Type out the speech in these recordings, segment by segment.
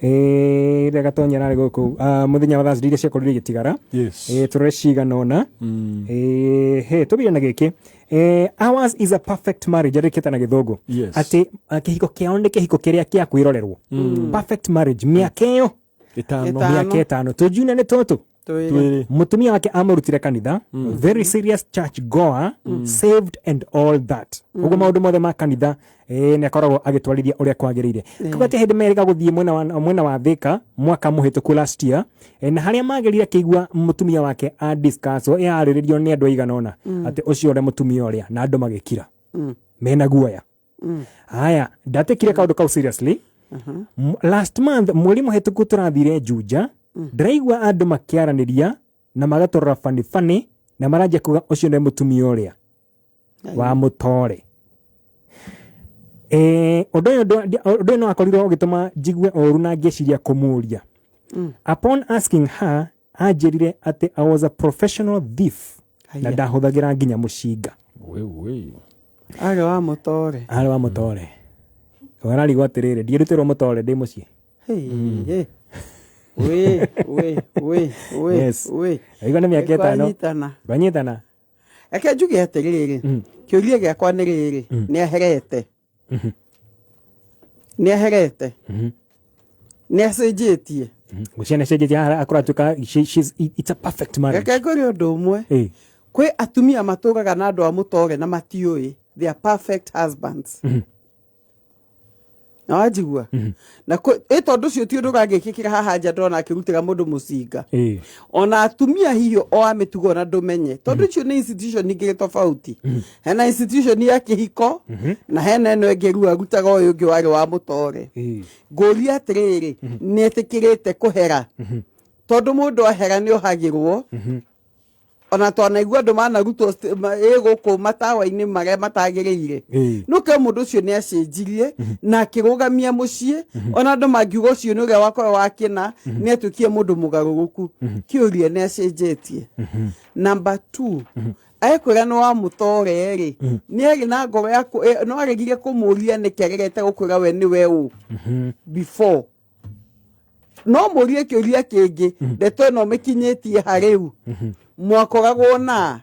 Rĩrĩa Gatonya ararĩ gũkũ mũthenya wa Thursday iria ciakorirwo igĩtigara. Tũrore cigana ũna. He tũbire na gĩkĩ. Ours is a perfect marriage, arĩkĩte na Gĩthũngũ. Atĩ kĩhiko kĩao nĩ kĩhiko kĩrĩa kĩa kwĩrorerwo. Perfect marriage mĩaka ĩyo 5. 5. Mĩaka 5 tũnjuna nĩ tũtũ. Twĩrĩ. Twĩrĩ. Mũtumia wake amũrutire kanitha, very serious church goer, saved and all that, ũguo maũndũ mothe ma kanitha nĩ akoragwo agĩtwarithia ũrĩa kwagĩrĩire. Kuga atĩ hĩndĩ merĩga gũthiĩ mwena wa Thika mwaka mũhĩtũku, last year, na harĩa magerire akĩigua mũtumia wake a discuss yarĩrĩrio nĩ andũ aigana ũna atĩ ũcio ũrĩa mũtumia ũrĩa, na andũ magĩkira mena guoya. Haya, ndatekire kaũndũ kau seriously. Last month, mweri mũhĩtũku, tũrathire Juja, ndĩraigua andũ makĩaranĩria na magatũrora funny funny na maranjia kuga ũcio nĩ mũtumia ũrĩa wa mũtore. Ũndũ ũyũ no akorirwo ũgĩtũma njigue ũru na ngĩciria kũmũria. Upon asking her, anjĩrire atĩ I was a professional thief na ndahũthagĩra nginya mũcinga. Wewe. Arĩ wa mũtore. Arĩ wa mũtore. Ararigwo atĩrĩrĩ, ndierutĩrwo mũtore ndĩ mũciĩ. Hey, hey. Wĩ, wĩ, wĩ, wĩ, wĩ. Aigua nĩ mĩaka 5. Kwanyitana. Kwanyitana. Reke njuge atĩrĩrĩ, kĩũria gĩakwa nĩ rĩrĩ, nĩ aherete? Nĩ aherete? Nĩ acenjetie? Gũciana cenjetie haha akorwo atuĩka it's a perfect marriage. Reke ngwĩre ũndũ ũmwe. Kwĩ atumia matũraga na andũ a mũtore na matiũĩ they are perfect husbands. Na wanjigua na ĩ tondũ ũcio ti ũndũ ũrangĩkĩkĩra haha nja, ndona akĩrutĩra mũndũ mũcinga. Ona atumia hihi o a mĩtugo na ndũmenye, tondũ icio nĩ institution ingĩ tofauti. Hena institution ya kĩhiko na hena ĩno ĩngĩ rĩu arutaga ũyũ ũngĩ warĩ wa mũtore. Ngũria atĩrĩrĩ, nĩ etĩkĩrĩte kũhera? Tondũ mũndũ ahera nĩ ohagĩrwo. Ona twanaigua andũ manarutwo ĩ gũkũ matawa-inĩ marĩa matagĩrĩire. Nũke mũndũ ũcio nĩ acenjirie na akĩrũgamia mũciĩ. Ona andũ mangiuga ũcio nĩ ũrĩa wakorwo wa kĩna, nĩ atuĩkire mũndũ mũgarũrũku. Kĩũria, nĩ acenjetie? Number two, ekwĩra nĩ wa mũtore rĩ, nĩ arĩ na ngoro ya no aregire kũmũria nĩkĩ aregete gũkwĩra we nĩwe ũ before? No mũrie kĩũria kĩngĩ, ndeto ĩno mĩkinyĩtie harĩu mwakoragwo na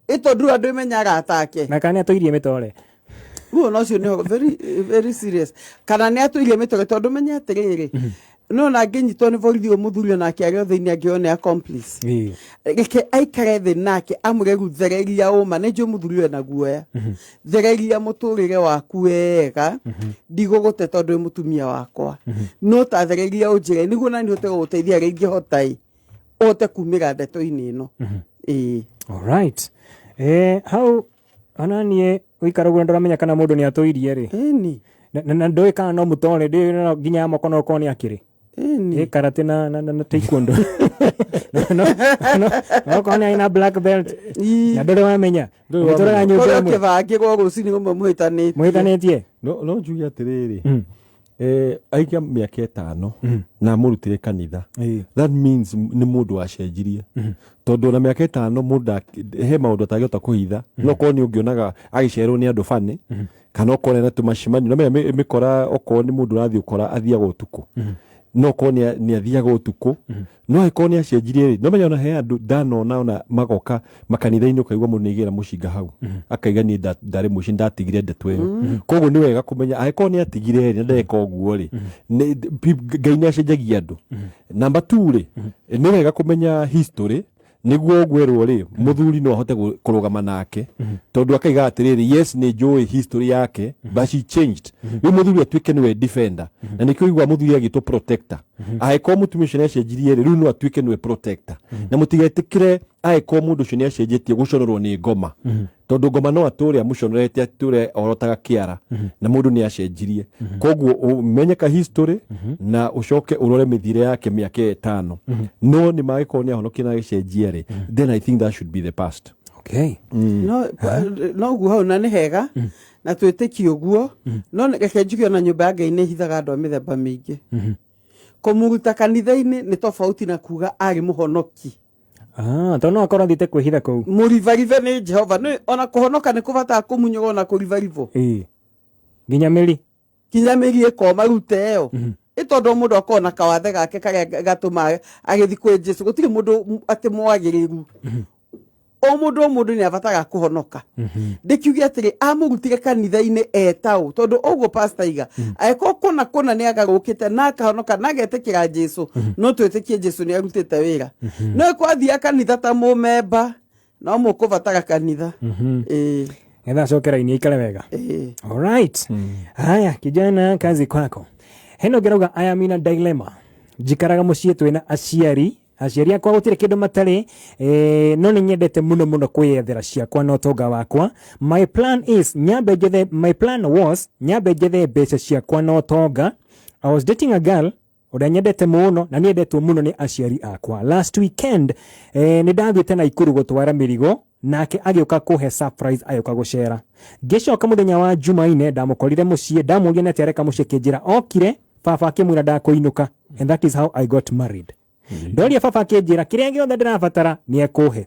ĩ tondũ andũ ĩmenya arata ake. Na kana nĩ atũirie mĩtore. Rĩu ona ũcio nĩ very, very serious, kana nĩ atũirie mĩtore, tondũ menye atĩrĩrĩ, no na angĩnyitwo nĩ borithi, ũyũ mũthuri onake arĩ o thĩinĩ angĩo nĩ accomplice. Reke aikare thĩ nake amũre rĩu, thereria ũma, nĩ njũĩ mũthuri ũyũ ena guoya, thereria mũtũrĩre waku wega, ndigũgũte tondũ wĩ mũtumia wakwa, no ta thereria ũnjĩre nĩguo nani hote gũgũteithia harĩa ingĩhota ĩ ũhote kumĩra ndeto-inĩ ĩno, ĩĩ. Alright. Hau ona niĩ gũikara ũguo ndũramenya kana mũndũ nĩ atũirie rĩ. Ĩni. Na ndũĩ kana no mũtore, ndĩũĩ no nginya ya moko no ũkorwo nĩ akĩrĩ. Ĩni. Ĩ karate na taekwondo. No okorwo nĩ arĩ na black belt. Na ndũrĩ wamenya. Ndũrĩ Mũtũraga wamenya. nyũmba Kũrĩa ĩmwe. ũkĩbangĩrwo rũcinĩ rũmwe mũhĩtanĩtie. Mũhĩtanĩtie. No njuge atĩrĩrĩ, aikia mĩaka 5 na amũrutire kanitha, that means nĩ mũndũ wacenjirie, tondũ ona mĩaka 5 mũndũ he maũndũ atangĩhota kũhitha. No korwo nĩ ũngĩonaga agĩcerwo nĩ andũ bani, kana okorwo ena tũmacemanio na menya mĩkora, okorwo nĩ mũndũ ũrathiĩ ũkora athiaga ũtukũ, no okorwo nĩ athiaga ũtukũ, no angĩkorwo nĩ acenjirie rĩ, no menya ona he andũ ndanona ona magoka makanitha-inĩ, ũkaigua mũndũ nĩ aigĩra mũcinga hau, akaiga niĩ ndarĩ mũici, ndatigire ndeto ĩyo. Koguo nĩ wega kũmenya angĩkorwo nĩ atigire rĩ, na ndeka ũguo rĩ, Ngai nĩ acenjagia andũ. Number two rĩ, nĩ wega kũmenya history nĩguo ũgwerwo rĩ, mũthuri no ahote kũrũgama nake, tondũ akaiga atĩrĩrĩ, yes, nĩ njũĩ history yake, but she changed. Rĩu mũthuri atuĩke nĩwe defender, na nĩkĩo igua mũthuri agĩtwo protector. Angĩkorwo mũtumia ũcio nĩ acenjirie rĩ, rĩu no atuĩke nĩwe protector. Na mũtigetĩkĩre angĩkorwo mũndũ ũcio nĩ acenjetie gũconorwo nĩ ngoma, tondũ ngoma no atũre amũconorete, atũre orotaga kĩara na mũndũ nĩ acenjirie. Koguo ũmenye ka history na ũcoke ũrore mĩthiĩre yake mĩaka 5. No nĩ magĩkorwo nĩ ahonokie na agĩcenjia rĩ, then I think that should be the past. No no ũguo hau na nĩ hega na twĩtĩkie ũguo, no reke njuge ona nyũmba ya Ngai nĩ ĩhithaga andũ a mĩthemba mĩingĩ. Kũmũruta kanitha-inĩ nĩ tofauti na kuga arĩ mũhonoki. Ah, tondũ no akorwo athiĩte kwĩhitha kũu. Mũribaribe nĩ Jehova. Nĩ ona kũhonoka nĩ kũbatara kũmunyũrwo na kũribaribwo. Nginya mĩri. Kinya mĩri ĩkoma rute ĩyo. Ĩ tondũ o mũndũ akoragwo na kawathe gake karĩa gatũmaga agĩthiĩ kwĩ Jesu, gũtirĩ mũndũ atĩ mwagĩrĩru. O mũndũ o mũndũ nĩ abataraga kũhonoka. Ndĩkiuge atĩrĩ, amũrutire kanitha-inĩ etaũ, tondũ ũguo pastor aiga, angĩkorwo kũna kũna nĩ agarũrũkĩte na akahonoka na agetĩkĩra Jesu, no twĩtĩkie Jesu nĩ arutĩte wĩra. No ĩkorwo athiaga kanitha ta mũmemba, no mũkũbatara kanitha. Ĩĩ. Getha acoke raini aikare wega. Ĩĩ. Alright. Haya, kijana, kazi kwako. Heno ngĩrauga I am in a dilemma. Njikaraga mũciĩ twĩna aciari, aciari akwa gũtirĩ kĩndũ matarĩ, no nĩ nyendete mũno mũno kwĩyethera ciakwa na ũtonga wakwa. My plan is nyambe njethe, my plan was nyambe njethe mbeca ciakwa na ũtonga. I was dating a girl ũrĩa nyendete mũno na nĩendetwo mũno nĩ aciari akwa. Last weekend nĩ ndathiĩte Naikuru gũtwara mĩrigo, nake agĩũka kũhe surprise, agĩũka gũcera. Ngĩcoka mũthenya wa Jumaine ndamũkorire mũciĩ, ndamũria nĩ atĩa areka mũciĩ, akĩnjĩra okire baba akĩmwĩra ndakũinũka, and that is how I got married. Ndoria baba akĩnjĩra kĩrĩa gĩothe ndĩrabatara nĩ ekũhe.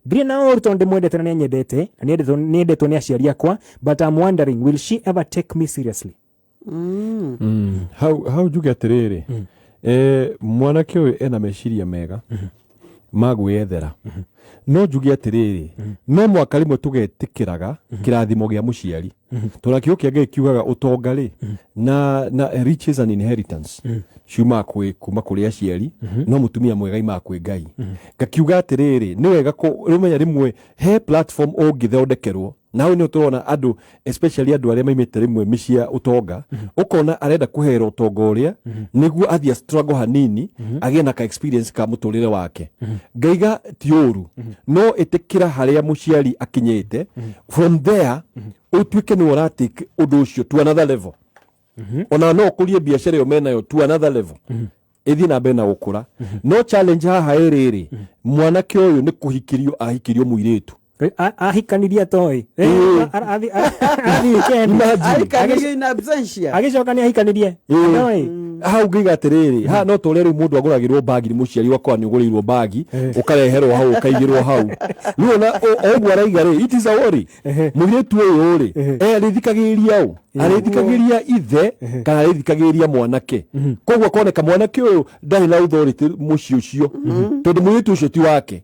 Ndirĩ na ũru tondũ ndĩmwendete na nĩanyendete na nĩendetwo nĩ aciari akwa, but I'm wondering, will she ever take me seriously? Hau njuge atĩrĩrĩ, mwanake ũyũ ena meciria mega ma gwĩyethera, no njuge atĩrĩrĩ, no mwaka rĩmwe tũgetĩkĩraga kĩrathimo gĩa mũciari, tondũ kiugo kĩa Ngai kiugaga ũtonga rĩ na riches and inheritance ciumaga kuma kũrĩ aciari, no mũtumia mwega imaga kwĩ Ngai. Ngakiuga atĩrĩrĩ, nĩ wega rĩmenya rĩmwe he platform ũngĩthondekerwo, na hau nĩho tũrona andũ, especially andũ arĩa maimĩte rĩmwe mĩciĩ ya ũtonga, ũkona arenda kũherwo ũtonga ũrĩa nĩguo athiĩ struggle hanini, agĩe na ka experience ka mũtũrĩre wake. Ngaiga ti ũru, no ĩtĩkĩra harĩa mũciari akinyĩte, from there ũtuĩke nĩwe ũratake ũndũ ũcio to another level. Ona no ũkũrie biacara ĩyo menayo to another level, ĩthiĩ na mbere na gũkũra. No challenge haha ĩrĩrĩ, mwanake ũyũ nĩ kũhikirio ahikirio mũirĩtu. Ahikanirie atoĩ. Athi weekend. Imagine. Ahikanirie in absentia. Agĩcoka nĩ ahikanirie atoĩ. Hau ngaiga atĩrĩrĩ, haha no tũrĩa rĩu mũndũ agũragĩrwo bagi nĩ mũciari wakwa, nĩ ũgũrĩirwo bagi ũkareherwo hau ũkaigĩrwo hau. Rĩu ona o ũguo araiga rĩ, it is a worry. Mũirĩtu ũyũ rĩ, arĩthikagĩrĩria ũ? Arĩthikagĩrĩria ithe kana arĩthikagĩrĩria mwanake? Koguo akoneka mwanake ũyũ ndarĩ na authority mũciĩ ũcio, tondũ mũirĩtu ũcio ti wake.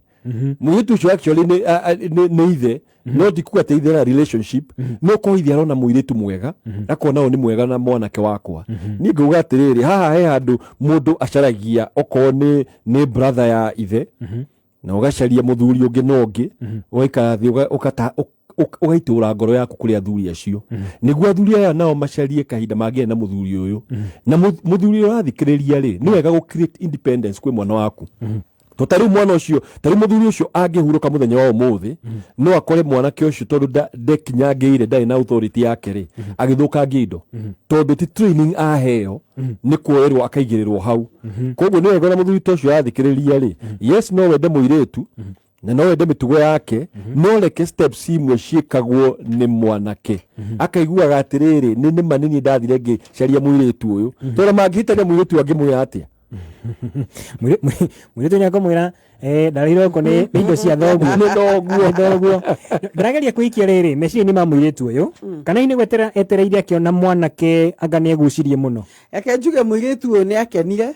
Mũirĩtu ũcio actually nĩ ithe, no ti kuga atĩ ithe na relationship, no korwo ithe arona mũirĩtu mwega, akona ũyũ nĩ mwega na mwanake wakwa. Niĩ ngauga atĩrĩrĩ, haha he handũ mũndũ acaragia okorwo nĩ brother ya ithe, na ũgacaria mũthuri ũngĩ na ũngĩ, ũgaikara thĩ ũgaitũra ngoro yaku kũrĩ athuri acio, nĩguo athuri aya nao macarie kahinda mangĩaria na mũthuri ũyũ. Na mũthuri ũyũ ũrathikĩrĩria rĩ, nĩ wega gũ create independence kwĩ mwana waku. To ta rĩu mwana ũcio, ta rĩu mũthuri ũcio angĩhurũka mũthenya wa ũmũthĩ, no akore mwanake ũcio, tondũ ndekinyangĩire, ndarĩ na authority yake rĩ, agĩthũkangia indo, tondũ ti training aheo, nĩ kuoerwo akaigĩrĩrwo hau. Koguo nĩ wega ona mũthuri ta ũcio athikĩrĩria rĩ, yes, no wende mũirĩtu na no wende mĩtugo yake, no reke steps imwe ciĩkagwo nĩ mwanake, akaiguaga atĩrĩrĩ, nĩ nĩma nĩ niĩ ndathire ngĩcaria mũirĩtu ũyũ. Tondũ mangĩhĩtania, mũirĩtu ũyũ angĩmwĩra atĩa? Mũirĩtu nĩ akũmwĩra ndarĩirwo gũkũ nĩ indo cia thoguo. Nĩ thoguo. Nĩ thoguo. Ndĩrageria kũikia rĩrĩ meciria-inĩ ma mũirĩtu ũyũ, kana hihi nĩ gwetera etereire akĩona mwanake anga nĩ egucirie mũno. Reke njuge mũirĩtu ũyũ nĩ akenire,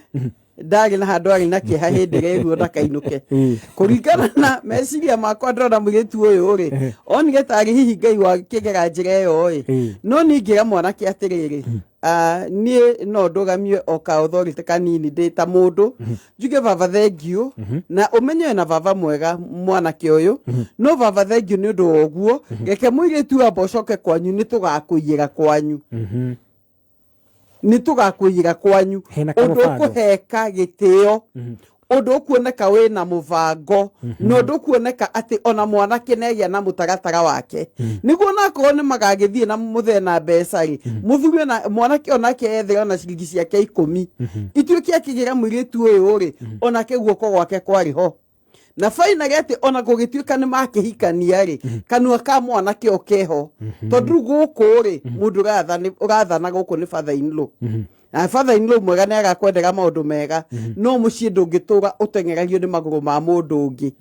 ndarĩ na handũ arĩ na kĩeha hĩndĩ ĩrĩa ĩruo ndakainũke. Kũringana na meciria makwa, ndĩrona mũirĩtu ũyũ rĩ, onire tarĩ hihi Ngai wakĩgera njĩra ĩyo ĩ. No niĩ ingĩra mwanake atĩrĩrĩ, niĩ no ndũgamie o ka authority kanini ndĩ ta mũndũ, njuge baba thengiũ, na ũmenye wĩna baba mwega mwanake ũyũ. No baba thengiũ nĩ ũndũ wa ũguo, reke mũirĩtu amba ũcoke kwanyu, nĩ tũgakũiyĩra kwanyu, nĩ tũgakũiyĩra kwanyu. Hena ũndũ kamũbango. Ũkũheka gĩtĩo, ũndũ ũkuoneka wĩna mũbango, na ũndũ ũkuoneka atĩ ona mwanake nĩagĩa na mũtaratara wake, nĩguo onakorwo nĩ magagĩthiĩ na mũthee na mbeca rĩ, mũthuri ona mwanake onake ethere ona ciringi ciake 10 ituĩke akĩgĩra mũirĩtu ũyũ rĩ, onake guoko gwake kwarĩ ho. Na finally atĩ ona gũgĩtuĩka nĩ makĩhikania rĩ, kanua ka mwanake o keho, tondũ rĩu gũkũ rĩ, mũndũ ũrathana gũkũ nĩ father in law, na father in law mwega nĩ agakwendera maũndũ mega, no mũciĩ ndũngĩtũra ũteng'eragio nĩ magũrũ ma mũndũ ũngĩ.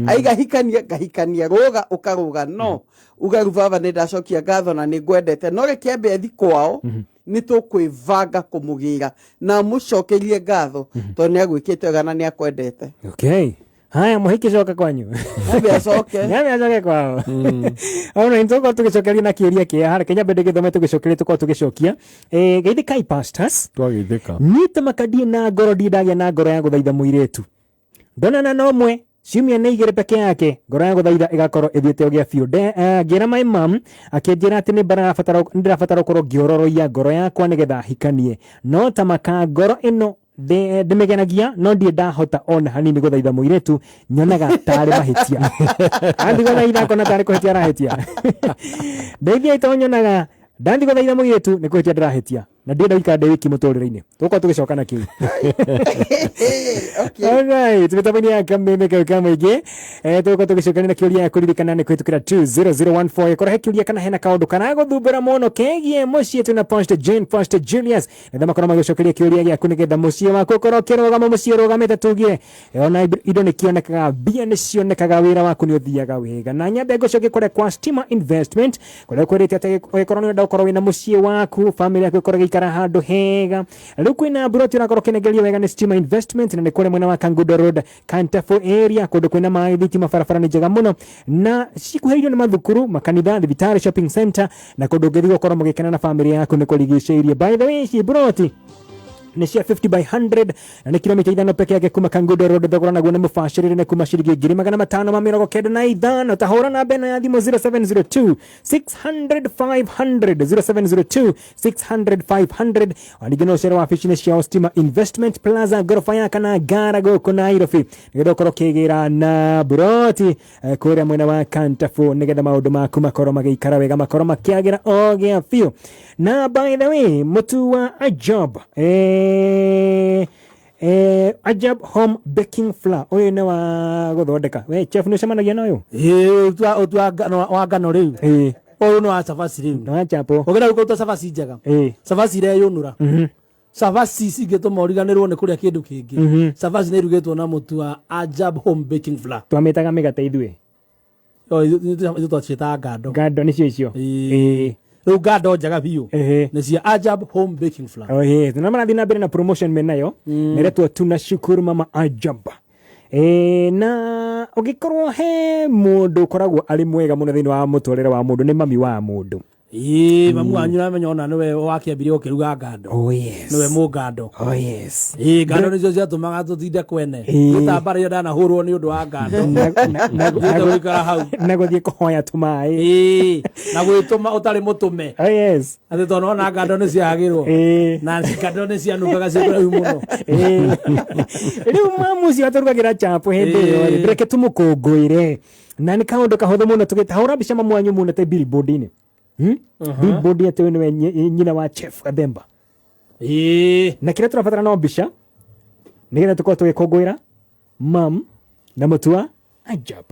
Aiga hikania ngahikania, rũga ũkarũga, no uga rĩu baba nĩ ndacokia ngatho na nĩ ngwendete, no reke ambe athi kwao. Nĩ tũkwĩbanga kũmũgĩra na mũcokerie ngatho tondũ nĩ agwĩkĩte wega na nĩ akwendete. Okay, haya, mũhiki coka kwanyu. Ambe acoke. Nyambe acoke kwao. Ona nitũkorwo tũgĩcokeria na kĩũria kĩa harĩa Kenya mbende gĩthome, tũgĩcokeria, tũkorwo tũgĩcokia. Geithĩkai pastors. Twageithĩka. Nyita makadie na ngoro, ndirĩ ndagĩa na ngoro ya gũthaitha mũirĩtu, ndonana na ũmwe ciumia nĩ 2 peke yake, ngoro ya gũthaitha ĩgakorwo ĩthiĩte ũgĩa biũ. Ngĩra my mom, akĩnjĩra atĩ nĩ ndĩrabatara gũkorwo ngĩororoia ngoro yakwa nĩgetha hikanie, no ta maka ngoro ĩno ndĩmĩgenagia, no ndirĩ ndahota ona hanini gũthaitha mũirĩtu, nyonaga tarĩ mahĩtia athi gũthaitha, akona tarĩ kũhĩtia arahĩtia. Ndeithiai, to nyonaga ndathi gũthaitha mũirĩtu nĩ kũhĩtia ndĩrahĩtia, na ndĩrenda gũikara ndĩ wiki mũtũrĩre-inĩ. Tũgũkorwo tũgĩcoka na kĩu. Alright, mĩtambo-inĩ ya kameme kau ka mũingĩ, tũgũkorwo tũgĩcokania na kĩũria ya kũririkana nĩ kũhĩtũkĩra 20014. Ĩkorwo he kĩũria kana hena kaũndũ karagũthumbũra mũno kegiĩ mũciĩ, twĩna Pastor Jane, Pastor Julius, nĩgetha makorwo magĩcokeria kĩũria gĩaku, nĩgetha mũciĩ waku ũkorwo ũkĩrũgama, mũciĩ ũrũgamĩte, tugie ona indo nĩ kĩonekaga, mbia nĩ cionekaga, wĩra waku nĩ ũthiaga wega. Na nyambe ngũcokie kũrĩa kwa Stima Investment, kũrĩa kwĩrĩte atĩ ũgĩkorwo nĩ ũrenda gũkorwo wĩna mũciĩ waku, family yaku ĩkorwo ĩgĩikara handũ hega, rĩu kwĩna mburoti ũrakorwo ũkĩnengerio wega nĩ Stima Investment, na nĩ kũrĩa mwena wa Kangundo Road, Kantafu area, kũndũ kwĩna maĩ, thitima, barabara nĩ njega mũno, na cikuhĩrĩirio nĩ mathukuru, makanitha, thibitarĩ, shopping center, na kũndũ ũngĩthiĩ gũkorwo mũgĩkena na family yaku nĩ kũrigicĩirie. By the way, ici mburoti nĩ cia 50 by 100 na nĩ kilomita 5 peke yake kuma Kangundo Road. Thogora naguo nĩ mũbacĩrĩre, nĩ kuma ciringi 595,000. Tahũra namba ĩno ya thimũ, 0702 600 500, 0702 600 500. Ningĩ no ũcere wabici-inĩ ciao, Stima Investment Plaza, ngoroba ya kana Ngara, gũkũ Nairobi, nĩgetha ũkorwo ũkĩgĩra na buroti kũrĩa mwena wa Kantafu, nĩgetha maũndũ maku makorwo magĩikara wega, makorwo makĩagĩra o gĩa biũ. Na by the way, mũtu wa Ajab, Ajab Home Baking Flour, ũyũ nĩ wa gũthondeka. We chef, nĩ ũcemanagia na ũyũ? Ĩĩ, ũtu wa ngano rĩu. Ũyũ nĩ wa cabaci rĩu. Nĩ wa chapo. Ũngĩenda kũruta cabaci njega, cabaci ireyũnũra, cabaci cingĩtũma ũriganĩrwo nĩ kũrĩa kĩndũ kĩngĩ, cabaci nĩ irugĩtwo na mũtu wa Ajab Home Baking Flour. Twamĩtaga mĩgate ithuĩ. Ithuĩ twaciĩtaga ngando. Ngando nĩcio icio. Ĩĩ. Rĩu ngando njega biũ nĩ cia Ajab Home Baking Flour. Oh, yes. Na marathiĩ na mbere na promotion menayo, ĩretwo Tunashukuru Mama Ajab. Na ũngĩkorwo he mũndũ ũkoragwo arĩ mwega mũno thĩinĩ wa mũtũrĩre wa mũndũ, nĩ mami wa mũndũ. Ĩĩ, mamu wanyu namenya ona nĩwe wakĩambirie gũkĩruga ngando. Oh yes. Nĩwe mũngando. Oh yes. Ĩĩ, ngando nĩcio ciatũmaga tũtinde kwene. Gĩtambara ĩyo ndanahũrwo nĩ ũndũ wa ngando. Thiĩte gũikara hau. Na gũthiĩ kũhoya tũmaĩ. Ĩĩ, na gwĩtũma ũtarĩ mũtũme. Oh yes. Atĩ tondũ ona ngando nĩ ciagĩrwo. Na ngando nĩ cianungaga ciĩ kũraihu mũno. Rĩu mamu ũcio atũrugagĩra chapo hĩndĩ ĩyo rĩ, reke tũmũkũngũĩre, na nĩ kaũndũ kahũthũ mũno. Tũgĩtahũra mbica mamu wanyu munete billboard-inĩ, Billboard atĩ ũyũ nĩwe nyina wa Chef Gathemba. Na kĩrĩa tũrabatara no mbica, nĩgetha tũkorwo tũgĩkũngũĩra mam na mũtu wa Ajab,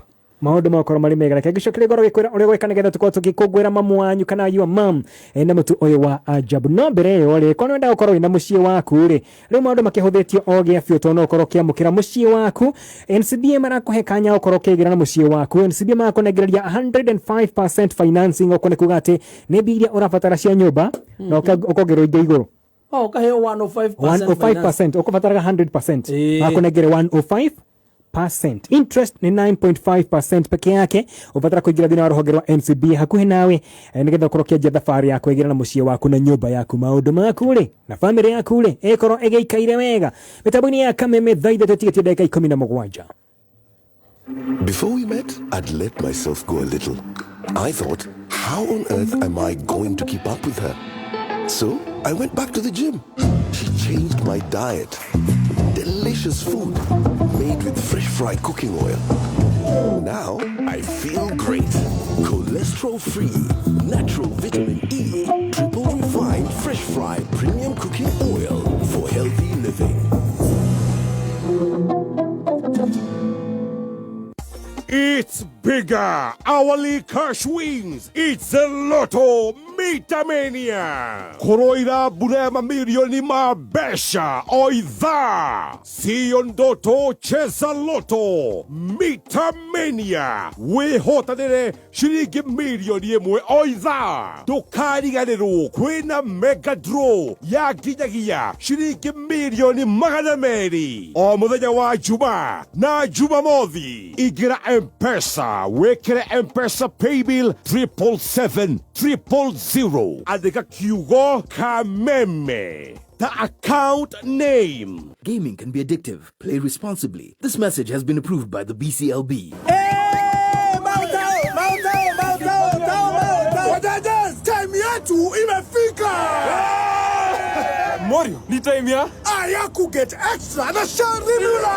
maũndũ makorwo marĩ mega. Reke ngĩcokerie ngoro gĩkwĩra ũrĩa gwĩka nĩgetha tũkorwo tũgĩkũngũĩra mamu wanyu kana your mom, na mũtu ũyũ wa Ajab. No mbere ĩyo rĩ, korwo nĩwenda gũkorwo wĩna mũciĩ waku rĩ, rĩu maũndũ makĩhũthĩtio o gĩa biũ, tondũ no ũkorwo ũkĩamũkĩra mũciĩ waku. NCBA marakũhe kanya ũkorwo ũkĩgĩra na mũciĩ waku. NCBA marakũnengereria 105% financing, ũkũ nĩ kuga atĩ nĩ mbia iria ũrabatara cia nyũmba na ũkongererwo ingĩ igũrũ. Oh, ũkaheo 105% finance. 105%, ũkũbataraga 100%, makũnengere 105%. Interest ni 9.5% peke yake. Ũbatara kũingĩra thĩinĩ wa rũhonge rwa NCBA hakuhĩ nawe, nĩgetha ũkorwo ũkĩanjia thabarĩ ya kwĩgĩra na mũciĩ waku na nyũmba yaku, maũndũ maku rĩ na famĩlĩ yaku rĩ ĩkorwo ĩgĩikaire wega. Mĩtambo-inĩ ya kameme, thaa 3 tigĩtie ndagĩka 17. Before we met, I'd let myself go a little. I thought, how on earth am I going to keep up with her? So I went back to the gym. She changed my diet. Delicious food made with fresh fry cooking oil. Now I feel great. Cholesterol free, natural vitamin E, triple refined fresh fry premium cooking oil for healthy living. It's bigger. Hourly cash wins. It's a Lotto Million. Mitamania kũrũira mbura ya mamirioni ma mbeca o ithaa. Siyo ndoto, cheza loto. Mitamania wĩhotanĩre ciringi mirioni 1 o ithaa. Ndũkariganĩrwo kwĩna mega draw ya nginyagia ciringi mirioni 200 o mũthenya wa Juma na Jumamothi. Ingĩra M-Pesa wĩkĩre M-Pesa paybill 777 000, andĩka kiugo Kameme ta account name. Gaming can be addictive. Play responsibly. This message has been approved by the BCLB. Wajajas, time yetu imefika. Morio, ni time ya ya kuget extra na Shell Rimula.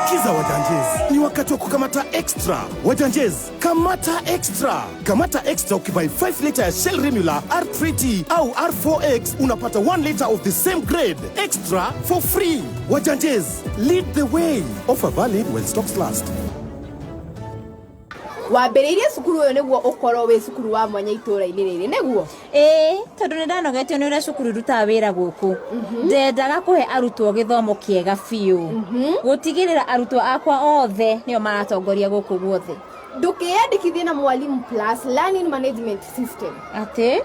Sikiza wajanjez, ni wakati wa kukamata extra. Wajanjez, kamata extra. Kamata extra ukibuy 5 liter ya Shell Rimula R3T au R4X, unapata 1 liter of the same grade extra for free. Wajanjez, lead the way. Offer valid when stocks last. Wambĩrĩirie cukuru ũyũ nĩguo ũkorwo wĩ cukuru wa mwanya itũũra-inĩ rĩrĩ, nĩguo? Ĩĩ, tondũ nĩ ndanogetio nĩ ũrĩa cukuru irutaga wĩra gũkũ. Ndendaga kũhe arutwo gĩthomo kĩega biũ, gũtigĩrĩra arutwo akwa othe nĩo maratongoria gũkũ guothe. Ndũkĩyandĩkithie na Mwalimu Plus Learning Management System. Atĩ?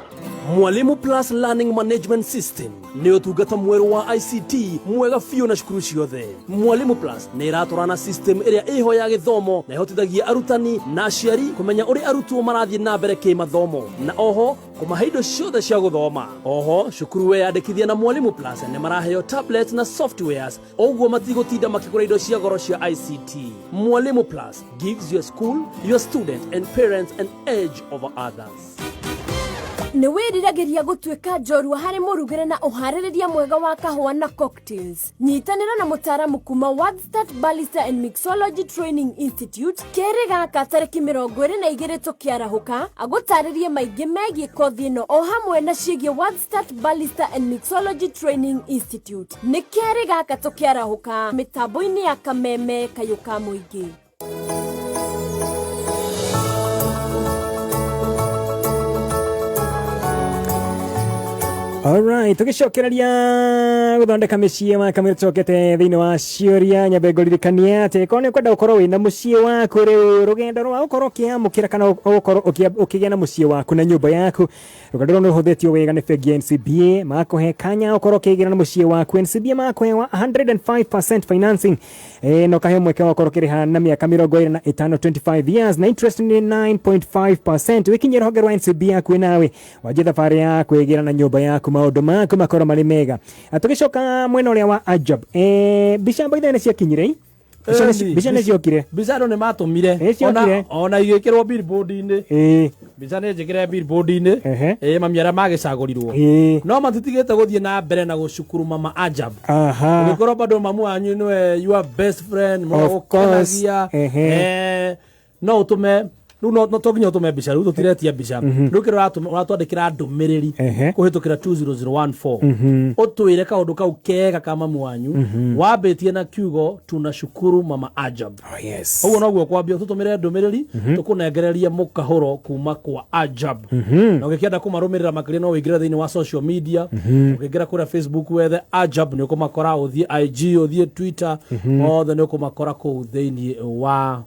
Mwalimu Plus Learning Management System nĩ ũtungata mwerũ wa ICT mwega biũ na cukuru ciothe. Mwalimu Plus nĩ ĩratwarana system ĩrĩa ĩho ya gĩthomo na ĩhotithagia arutani na aciari kũmenya ũrĩa arutwo marathiĩ na mbere kĩmathomo, na oho kũmahe indo ciothe cia gũthoma. Oho cukuru weyandĩkithia na Mwalimu Plus nĩ maraheo tablets na softwares, ũguo matigũtinda makĩgũra indo cia goro cia ICT. Mwalimu Plus gives your school, your student and parents an edge over others. Nĩ wĩriragĩria gũtuĩka njorua harĩ mũrugĩre na ũharĩrĩria mwega wa kahũa na cocktails? Nyitanĩra na mũtaaramu kuma Wordstart Barista and Mixology Training Institute kerĩ gaka tarĩki 22 tũkĩarahũka, agũtarĩrie maingĩ megiĩ kothi ĩno o hamwe na ciĩgiĩ Wordstart Barista and Mixology Training Institute. Nĩ kerĩ gaka tũkĩarahũka, mĩtambo-inĩ ya Kameme, kayũ ka mũingĩ. Alright, tugicokereria guthondeka mĩciĩ wa kamwe, tucokete thĩinĩ wa ciũria. Nyambe ngũririkanie atĩ korwo nĩ ũkwenda gũkorwo wĩna mũciĩ waku rĩu, rũgendo rwa gũkorwo ũkĩamũkĩra kana ũgũkorwo ũkĩgĩa na mũciĩ waku na nyũmba yaku, rũgendo rũu nĩ rũhũthĩtio wega nĩ bengi ya NCBA. Makũhe kanya ũkorwo ũkĩgĩra na mũciĩ waku. NCBA makũhe wa 105% financing, na ũkaheo mweke wa gũkorwo ũkĩrĩha na mĩaka 25, 25 years, na interest nĩ 9.5%. Wĩkinyie rũhonge rwa NCBA hakuhĩ nawe, wanjie thabarĩ ya kwĩgĩra na nyũmba yaku, maũndũ maku makorwo marĩ mega. Tũgĩcoka mwena ũrĩa wa Ajab, mbica by the way nĩ ciakinyire, mbica nĩ ciokire. Mbica andũ nĩ matũmire. Nĩ ciokire. Ona igĩkĩrwo billboard-inĩ. Mbica nĩ njĩkĩre billboard-inĩ. Ĩĩ, mami arĩa magĩcagũrirwo no matitigĩte gũthiĩ na mbere na gũcukuru mama Ajab. Ũngĩkorwo bado mamu wanyu nĩwe your best friend Of course. mũgũkenagia, no ũtũme rĩu, no to nginya ũtũme mbica rĩu, tũtiretia mbica rĩu, kĩrĩa ũratwandĩkĩra ndũmĩrĩri kũhĩtũkĩra 20014, ũtwĩre kaũndũ kau kega ka mamu wanyu, wambĩtie na kiugo "Tunashukuru mama Ajab". Oh, yes. Ũguo noguo kwambia tũtũmĩre ndũmĩrĩri, tũkũnengererie mũkahũro kuma kwa Ajab. Na ũngĩkĩenda kũmarũmĩrĩra makĩria, no wĩingĩre thĩinĩ wa social media. Ũkĩingĩra kũrĩa Facebook wethe Ajab, nĩ ũkũmakora. Ũthiĩ IG, ũthiĩ Twitter, othe nĩ ũkũmakora kũu thĩinĩ wa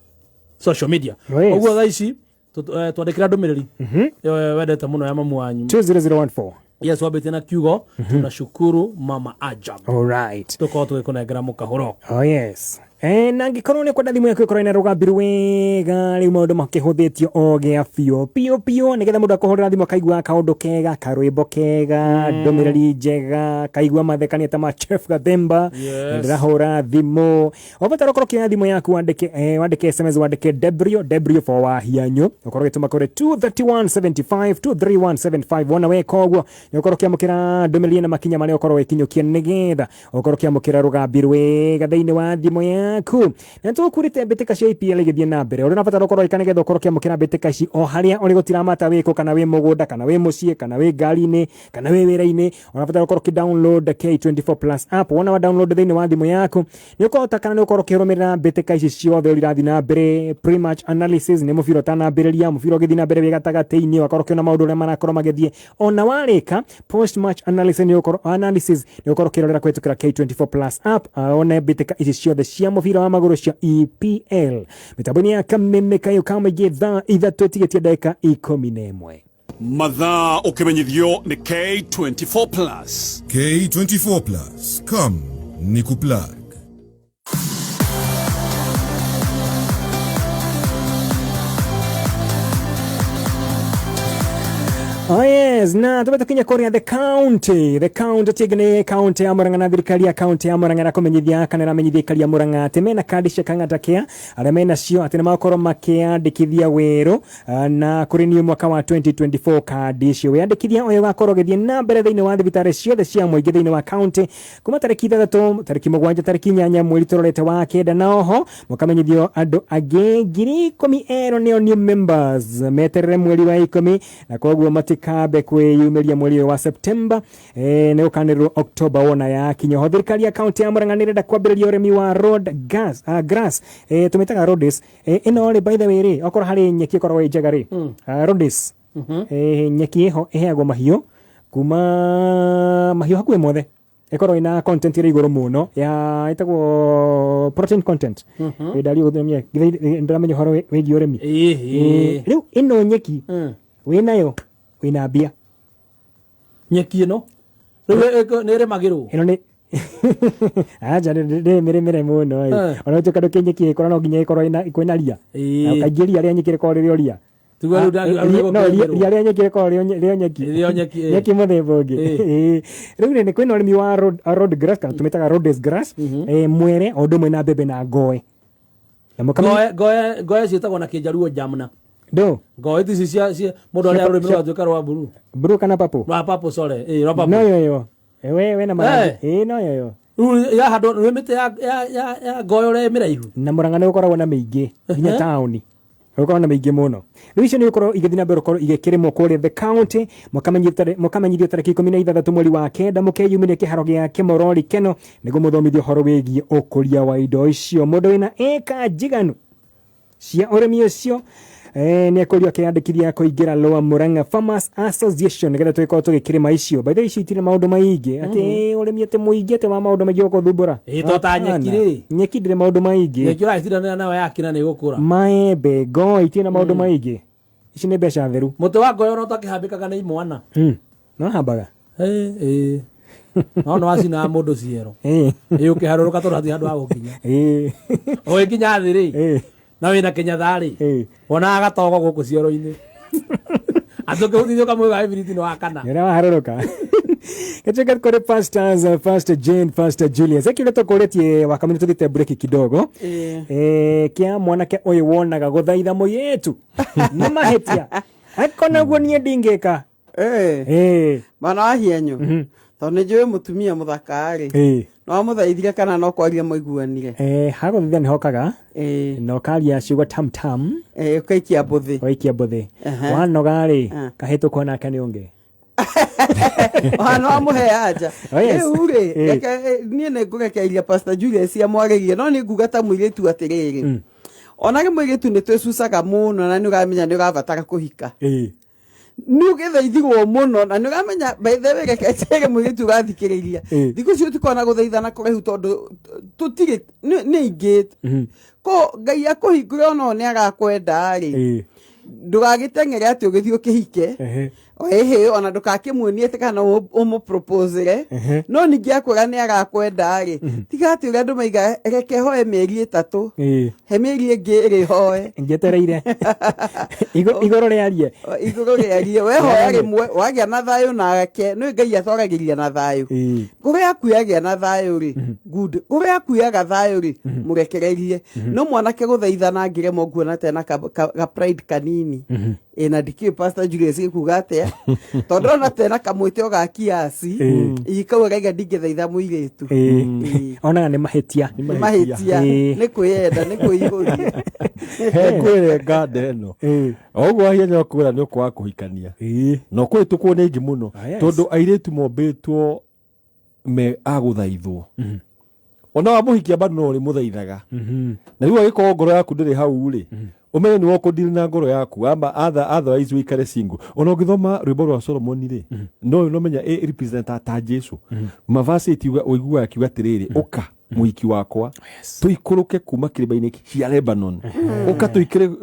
social media. Oh, yes. Ũguo thaa ici twandĩkĩra ndũmĩrĩri ĩyo wendete mũno ya mamu wanyu. 20014. Yes, wambĩtie na kiugo "Tunashukuru mama Ajab". Alright. Tũkorwo tũgĩkũnengera mũkahũro. Oh yes. Na angĩkorwo nĩ ũkwenda thimũ yaku ĩkorwo ĩna rũgambi wega rĩu, maũndũ makĩhũthĩtio o gĩa biũ biũ biũ, nĩgetha mũndũ akũhũrĩra thimũ akaigua kaũndũ kega, karwĩmbo kega, ndũmĩrĩri njega, kaigua mathekania ta ma Chef Gathemba. Ndĩrahũra thimũ, ũbatara ũkorwo ũkĩoya thimũ yaku, wandĩke SMS, wandĩke Debrio, Debrio for Wahianyũ, ũkorwo ũgĩtũma kũrĩ 23175, 23175. Wona weka ũguo, nĩ ũkorwo ũkĩamũkĩra ndũmĩrĩri na makinya marĩa ũkorwo ũgĩkinyũkia nĩgetha ũkorwo ũkĩamũkĩra rũgambi rwega thĩinĩ wa thimũ yaku. yaku. Na tũgũkurĩte mbĩtĩka cia EPL igĩthiĩ na mbere. Ũrĩa ũrabatara ũkorwo ũgĩka nĩgetha ũkorwo ũkĩamũkĩra mbĩtĩka ici o harĩa ũrĩ, gũtiramata wĩkũ, kana wĩ mũgũnda, kana wĩ mũciĩ, kana wĩ ngari-inĩ, kana wĩ wĩra-inĩ, ũrabatara ũkorwo ũkĩ-download K24 Plus app. Wona wa download thĩinĩ wa thimũ yaku, nĩ ũkũhota kana nĩ ũkorwo ũkĩrũmĩrĩra mbĩtĩka ici ciothe ũrĩa irathiĩ na mbere. Pre-match analysis nĩ mũbira ũtanambĩrĩria, mũbira ũgĩthiĩ na mbere wĩ gatagatĩ-inĩ, ũgakorwo ũkĩona maũndũ ũrĩa marakorwo magĩthiĩ. Ona warĩka post match analysis nĩ ũkorwo analysis nĩ ũkorwo ũkĩrorera kũhĩtũkĩra K24 Plus app, one mbĩtĩka ici ciothe cia mũbira wa magũrũ cia EPL. Mĩtambo-inĩ ya Kameme Kayũ ka Mũingĩ, thaa 3 ĩtigĩtie ndagĩka 11. Mathaa ũkĩmenyithio nĩ K24 Plus. K24 Plus. Come, Nikuplug. Oh yes, na tũbe tũkinye kũrĩa the county. The county tigĩ nĩ county ya Murang'a, na thirikari ya county ya Murang'a ĩrakũmenyithia kana ĩramenyithia aikari a Murang'a atĩ mena kandi cia Kang'ata Care, arĩa mena cio atĩ nĩ makorwo makĩandĩkithia werũ na kũrĩ niĩ mwaka wa 2024 kandi icio. Wĩandĩkithia ũyũ ũgakorwo ũgĩthiĩ na mbere thĩinĩ wa thibitarĩ ciothe cia mũingĩ thĩinĩ wa county kuma tarĩki 6, tarĩki 7, tarĩki 8 mweri tũrorete wa kenda. Na oho mũkamenyithio andũ angĩ 10,000 erũ nĩo new members meterere mweri wa 10, na koguo matikambe kwĩyumĩria mweri ũyũ wa September, nĩ gũkanĩrĩrwo October wona yakinya. Oho thirikari ya county ya Murang'a nĩ ĩrenda kwambĩrĩria ũrĩmi wa road gas, grass, tũmĩtaga Rhodes. Ĩno rĩ, by the way rĩ, okorwo harĩ nyeki ĩkoragwo ĩ njega rĩ, Rhodes, nyeki ĩho ĩheagwo mahiũ, kuma mahiũ hakuhĩ mothe, ĩkorwo ĩna content ĩrĩ igũrũ mũno ya ĩtagwo protein content. Ndario gũthomia, ndĩramenya ũhoro wĩgiĩ ũrĩmi. Rĩu ĩno nyeki wĩnayo wĩna mbia. Nyeki ĩno rĩu nĩ ĩrĩmagĩrwo? Ĩno nĩ aja ndĩ mĩrĩmĩre mũno ĩ. Ona gũtuĩka ndũ nyeki ĩkũra no nginya ĩkorwo ĩna kwĩna ria. Na kaingĩ ria rĩa nyeki rĩkoragwo rĩrĩ o ria. Tiguo rĩu No, kũrĩmĩrwo. ria rĩa nyeki rĩkoragwo rĩo nyeki. Rĩo nyeki, ĩ. Nyeki mũthemba ũngĩ. Rĩu rĩ, nĩ kwĩna ũrĩmi wa road grass kana tũmĩtaga Rhodes grass, mwere o ũndũ ũmwe na mbembe na ngoe. Na Ngoe ciĩtagwo na kĩnjaruo jamna. Ndũ? Ngoe ici cia mũndũ arĩa rũrĩmĩ rwatuĩka rwa blue. Blue kana purple? Rwa purple, sorry. Rwa purple. No yoyo. We na marangi. No yoyo. Rĩu yahandwo nĩ mĩtĩ ya ngoe ũrĩa ĩ mĩraihu. Na Murang'a nĩ gũkoragwo na mĩingĩ nginya taũni. Gũkoragwo na mĩingĩ mũno. Rĩu icio nĩ gũkorwo igĩthiĩ na mbere gũkorwo igĩkĩrĩmwo kũrĩa the county. Mũkamenyithio tarĩki 16 mweri wa kenda, mũkeyumĩria kĩharo gĩa Kĩmorori Keno nĩguo mũthomithio ũhoro wĩgiĩ ũkũria wa indo icio. Mũndũ wĩna ĩka njiganu cia ũrĩmi ũcio, nĩ ekũrio akĩyandĩkithia kũingĩra Lower Murang'a Farmers Association nĩgetha tũgĩkorwo tũgĩkĩrĩma icio. By the way, icio itirĩ maũndũ maingĩ atĩ ũrĩmi atĩ mũingĩ atĩ wa maũndũ maingĩ gũkũthumbũra. To ta nyeki rĩ. Nyeki ndĩrĩ maũndũ maingĩ. Nyeki ũragĩtindanĩra nayo yakina nĩ ĩgũkũra. Maembe, ngoi itirĩ na maũndũ maingĩ. Ici nĩ mbeca theru. Mũtĩ wa ngoe ona ũtakĩhambĩkaga nĩ imwana. No hambaga. No nĩ wacinaga mũndũ ciero. Ũkĩharũrũka tondũ hatirĩ handũ ha gũkinya. Ũgĩkinya thĩ rĩ, na wĩna kĩnyatha rĩ, wonaga gatogo gũkũ cioro-inĩ. Atĩ ũkĩhutithia ũkamwĩga ibiriti nĩ wakana. Nĩ ũrĩa waharũrũka. Katika kũrĩ pastors, Pastor Jane, Pastor Julius. Eki ũrĩa tũkũrĩtie wakamini tũthiĩte break kidogo. Kĩa mwanake ũyũ wonaga gũthaitha mũirĩtu nĩ mahĩtia. Akonaguo niĩ ndingĩka. Mana wa hienyo. Tondũ nĩ njũĩ mũtumia mũthaka rĩ. No amũthaithire kana no kwaria mũiguanire? Hagũthaitha nĩ hokaga. Na ũkaria ciugo tam tam. Ũkaikia mbũthĩ. Ũgaikia mbũthĩ. Wanoga rĩ, kahĩtũkwo nake nĩ ũngĩ. Ona wamũhe anja. Oh, yes. Rĩu rĩ, reke, niĩ nĩ ngũrekereria Pastor Julius amwarĩrie, no nĩ nguga ta mũirĩtu atĩrĩrĩ. Ona rĩ mũirĩtu nĩ twĩcucaga mũno na nĩ ũramenya nĩ ũrabatara kũhika. Nĩ ũgĩthaithirwo mũno na nĩ ũramenya, by the way, reke njĩre mũirĩtu ũrathikĩrĩria. Thikũ ici tũtikoragwo na gũthaithana kũraihu tondũ tũtirĩ nĩ aingĩ. Ko Ngai akũhingũre ona nĩ arakwenda rĩ. Ndũgagĩteng'ere atĩ ũgĩthiĩ ũkĩhike. Ĩhĩ, ona ndũgakĩmuonie atĩ kana ũmũproposere. No ningĩ akwĩra nĩ arakwenda rĩ, tiga atĩ ũrĩa andũ maiga, reke hoe mĩeri 3. He mĩeri ĩngĩ ĩrĩ hoe. Njetereire. Igũrũ rĩarie. Igũrũ rĩarie. We hoya rĩmwe, wagĩa na thayũ nake, nĩ Ngai atwaragĩria na thayũ. Ngoro yaku yagĩa na thayũ rĩ, good. Ngoro yaku yaga thayũ rĩ, mũrekererie. No mwanake gũthaithana ngĩremwo nguona ta ena ka pride kanini. Ĩ na ndikĩũĩ Pastor Julius ekuga atĩa tondũ ona tena kamwĩtĩ o ga kiasi kau araiga ndingĩthaitha mũirĩtu. Ĩĩ. Onaga nĩ mahĩtia. Nĩ mahĩtia. Nĩ kwĩyenda, nĩ kwĩihũria. He kwĩre nganda ĩno o ũguo wahianya kwĩra nĩ ũkwaga kũhikania na ũkũhĩtũkwo nĩ aingĩ mũno. Ah, yes. Tondũ airĩtu mombĩtwo me agũthaithwo, ona wamũhikia bado no ũrĩmũthaithaga, na rĩu angĩkorwo ngoro yaku ndĩrĩ hau rĩ, ũmenye nĩ ũkũdeal na ngoro yaku ama otherwise wĩikare single. Ona ũngĩthoma rwĩmbo rwa Solomoni rĩ, no menya ĩ represent ta Jesu mavasi itiuga ũiguaga akiuga atĩrĩrĩ, ũka mũhiki wakwa, tũikũrũke kuma kĩrĩma-inĩ cia Lebanon, ũka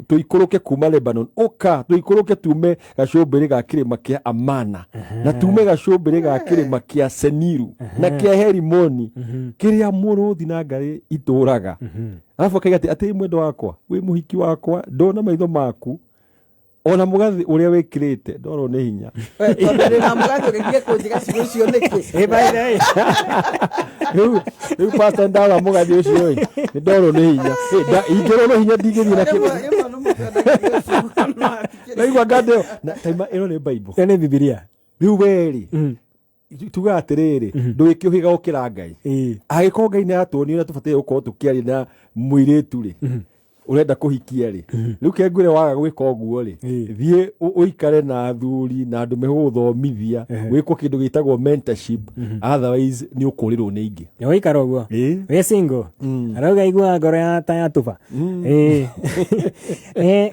tũikũrũke kuma Lebanon, ũka tũikũrũke tume gacũmbĩrĩ ga kĩrĩma kĩa Amana na tume gacũmbĩrĩ ga kĩrĩma kĩa Seniru na kĩa Herimoni, kĩrĩa mũrũthi na ngarĩ itũraga. Arabu akaiga atĩ mwendo wakwa, wĩ mũhiki wakwa, ndona maitho maku ona mũgathĩ ũrĩa wĩkĩrĩte ndorwo nĩ hinya. We, tondũ ndĩ na mũgathĩ ũgĩthiĩ kũnjĩra ciugo icio nĩkĩ? Ĩ, by the way. Rĩu pastor ndara mũgathĩ ũcio ĩ nĩ ndorwo nĩ hinya. Ingĩrwo nĩ hinya ndingĩthiĩ na kĩndũ. Rĩmwe nĩ mũndũ endagĩrio ciugo no atikĩrĩ. Naigua nganda ĩyo na taima ĩno nĩ Bible. Ĩyo nĩ Bibilia. Rĩu we rĩ, tugaga atĩrĩrĩ, ndũgĩkĩũhĩga gũkĩra Ngai. Angĩkorwo Ngai nĩ aratuonia ũrĩa tũbataire gũkorwo tũkĩaria na mũirĩtu rĩ, ũrenda kũhikia rĩ, rĩu ke ngwĩre waga gwĩka ũguo rĩ, thiĩ ũikare na athuri na andũ megũgũthomithia, wĩkwo kĩndũ gĩtagwo mentorship, otherwise nĩ ũkũrĩrwo nĩ ingĩ. Nĩ ũikara ũguo wĩ single, arauga iguaga ngoro ya ta yatuba. Ĩĩ.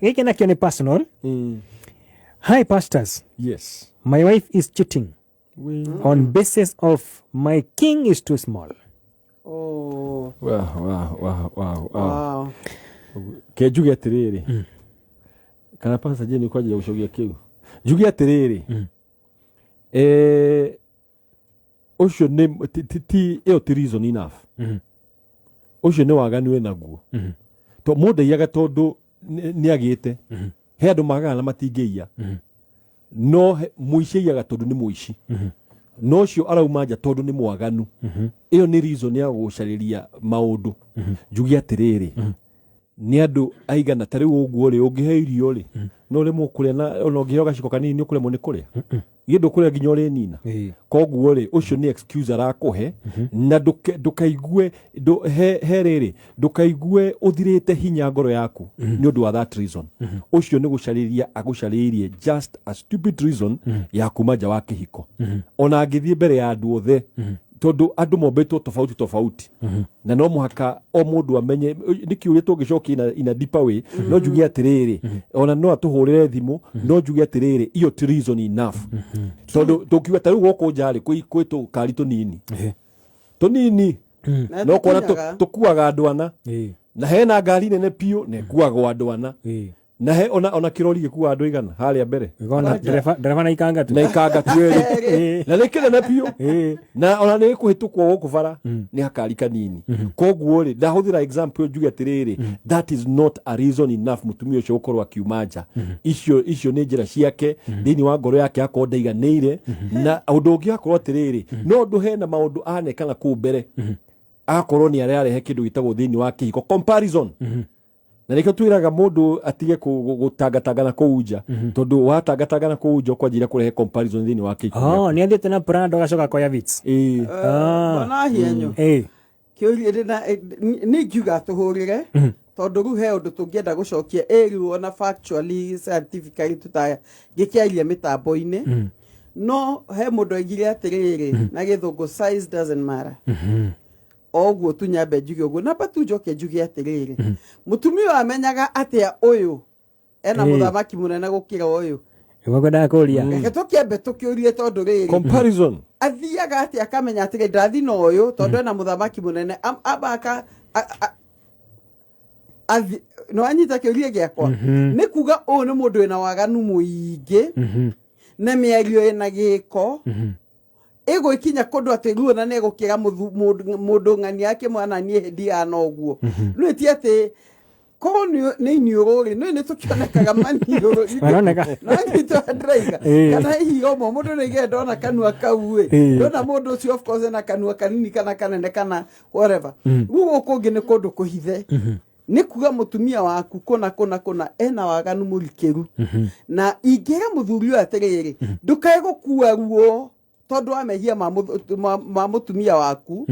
Gĩkĩ nakĩo nĩ personal. Hi pastors. Yes. My wife is cheating on basis of my king is too small. Oh. Wow. Wow. Ke njuge atĩrĩrĩ, kana Pastor Jane kwanjia gũcokia kĩu, njuge atĩrĩrĩ, ũcio nĩ ti ĩyo ti reason enough. Ũcio nĩ waganu wĩ naguo, to mũndũ aiyaga tondũ nĩ agĩte he andũ magaga na matingĩiya, no mũici aiyaga tondũ nĩ mũici, no ũcio arauma nja tondũ nĩ mwaganu. Ĩyo nĩ reason ya gũcarĩria maũndũ. Njuge atĩrĩrĩ, nĩ andũ aigana ta rĩu ũguo rĩ, ũngĩhe irio rĩ, no ũremwo kũrĩa, na ona ũngĩheo gaciko kanini nĩ ũkũremwo nĩ kũrĩa, githĩ ndũkũrĩa nginya ũrĩnina. Koguo rĩ, ũcio nĩ excuse arakũhe, na ndũkaigue he rĩrĩ, ndũkaigue ũthirĩte hinya ngoro yaku nĩ ũndũ wa that reason. Ũcio nĩ gũcarĩria agũcarĩirie just a stupid reason ya kuma nja wa kĩhiko, ona angĩthiĩ mbere ya andũ othe, tondũ andũ mombĩtwo tofauti tofauti, na no mũhaka o mũndũ amenye nĩ kĩũria tũngĩcokia in a deeper way. No njuge atĩrĩrĩ, ona no atũhũrĩre thimũ, no njuge atĩrĩrĩ, iyo ti reason enough, tondũ tũkiuga ta rĩu gũkũ nja rĩ, kwĩ tũkari tũnini tũnini Na no kuona tũkinyaga. tũkuaga andũ ana, na hena ngari nene piũ na ĩkuagwo andũ ana, na he ona kĩrori gĩkuaga andũ igana harĩa mbere. Ũkona ndereba na ikanga tu. Na ikanga tu ĩrĩ, na nĩ kĩnene piũ, na ona nĩ kũhĩtũkwo gũkũ bara nĩ hakari kanini. Koguo rĩ, ndahũthĩra example ĩyo njuge atĩrĩrĩ, that is not a reason enough mũtumia ũcio gũkorwo akiuma nja. Icio nĩ njĩra ciake thĩinĩ wa ngoro yake, akorwo ndaiganĩire. Na ũndũ ũngĩ akorwo atĩrĩrĩ, no ũndũ hena maũndũ aneka na kũu mbere, agakorwo nĩ ararehe kĩndũ gĩtagwo thĩinĩ wa kĩhiko comparison, na nĩkĩo twĩraga mũndũ atige gũtangatanga na kũu nja, tondũ watangatanga na kũu nja ũkwanjĩrĩria kũrehe comparison thĩinĩ wa kĩhiko. Oh, nĩ athiĩte na Prado agacoka akoya Vitz. Ĩĩ. Bwana Hienyo, kĩũria ndĩna nĩ ingiuga tũhũrĩre, tondũ rĩu he ũndũ tũngĩenda gũcokia ĩrĩu ona factually, scientifically, tũtangĩkĩaria mĩtambo-inĩ. No he mũndũ aigire atĩrĩrĩ na gĩthũngũ, size doesn't matter. O ũguo tu nyambe njuge ũguo, namba tu njoke njuge atĩrĩrĩ, mũtumia ũyũ amenyaga atĩa ũyũ ena mũthamaki mũnene gũkĩra ũyũ? Nĩguo ngwendaga kũria. Reke tũkĩambe tũkĩũrie, tondũ rĩrĩ, Comparison. Athiaga atĩ akamenya atĩrĩ, ndathi na ũyũ tondũ ena mũthamaki mũnene. Amba no anyita kĩũria gĩakwa, nĩ kuga ũyũ nĩ mũndũ wĩna waganu mũingĩ na mĩario ĩna gĩko, ĩgũikinya kũndũ atĩ ruo na nĩ egũkĩra mũndũ ng'ania akĩmwana niĩ ndihana ũguo. Rĩu ti atĩ korwo nĩ iniũrũ rĩ, nĩ tũkĩonekaga maniũrũ. Maroneka. No nyitwo ndĩraiga kana hihi ũmwe mũndũ nĩ aigire ndona kanua kau ĩ, ndona mũndũ ũcio of course ena kanua kanini kana kanene kana whatever. Rĩu gũkũ ũngĩ nĩ kũndũ kũhithe. Nĩ kuga mũtumia waku kũna kũna kũna ena waganu mũrikĩru. Na ingĩra mũthuri ũyũ atĩrĩrĩ, ndũkae gũkua ruo tondũ wa mehia ma mũtumia waku,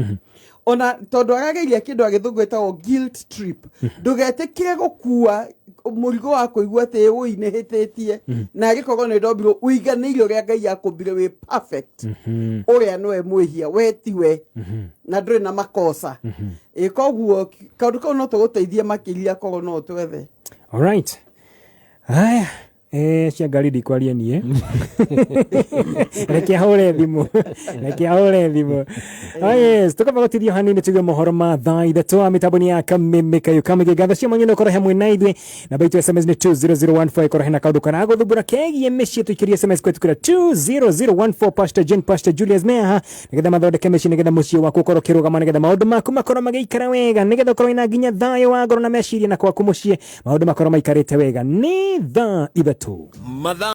ona tondũ arageria kĩndũ agĩthũngũ ĩtagwo guilt trip. Ndũgetĩkĩre gũkua mũrigo wa kũigua atĩ ũi nĩ hĩtĩtie, na agĩkorwo nĩ ndombirwo ũiganĩire ũrĩa Ngai akũmbire wĩ perfect. Ũrĩa nĩwe mwĩhia, we tiwe, na ndũrĩ na makosa. Ĩ koguo kaũndũ kau no tũgũteithie makĩria korwo no ũtwethe. Alright, haya, cia ngari ndikwaria niĩ, reke ahũre thimũ, reke ahũre thimũ. Oh yes, tukamba gũtithio hanini tuge mohoro ma thaa 3 wa mĩtambo-inĩ ya Kameme Kayo Kamĩgĩ. Ngatho cia mwanya nĩ ũkorwo hamwe na ithuĩ. Namba itũ SMS nĩ 20014. Ĩkorwo hena kaũndũ karagũthumbũra kegiĩ mĩciĩ, tũikĩrie SMS kwetukĩra 20014. Pastor Jane, Pastor Julius mehaha nĩgetha mathondeke mĩciĩ, nĩgetha mũciĩ waku ũkorwo ũkĩrũgama, nĩgetha maũndũ maku makorwo magĩikara wega, nĩgetha ũkorwo wĩna nginya thayũ wa ngoro na meciria, na kwaku mũciĩ maũndũ makorwo maikarĩte wega. Nĩ thaa 3. Mathaa.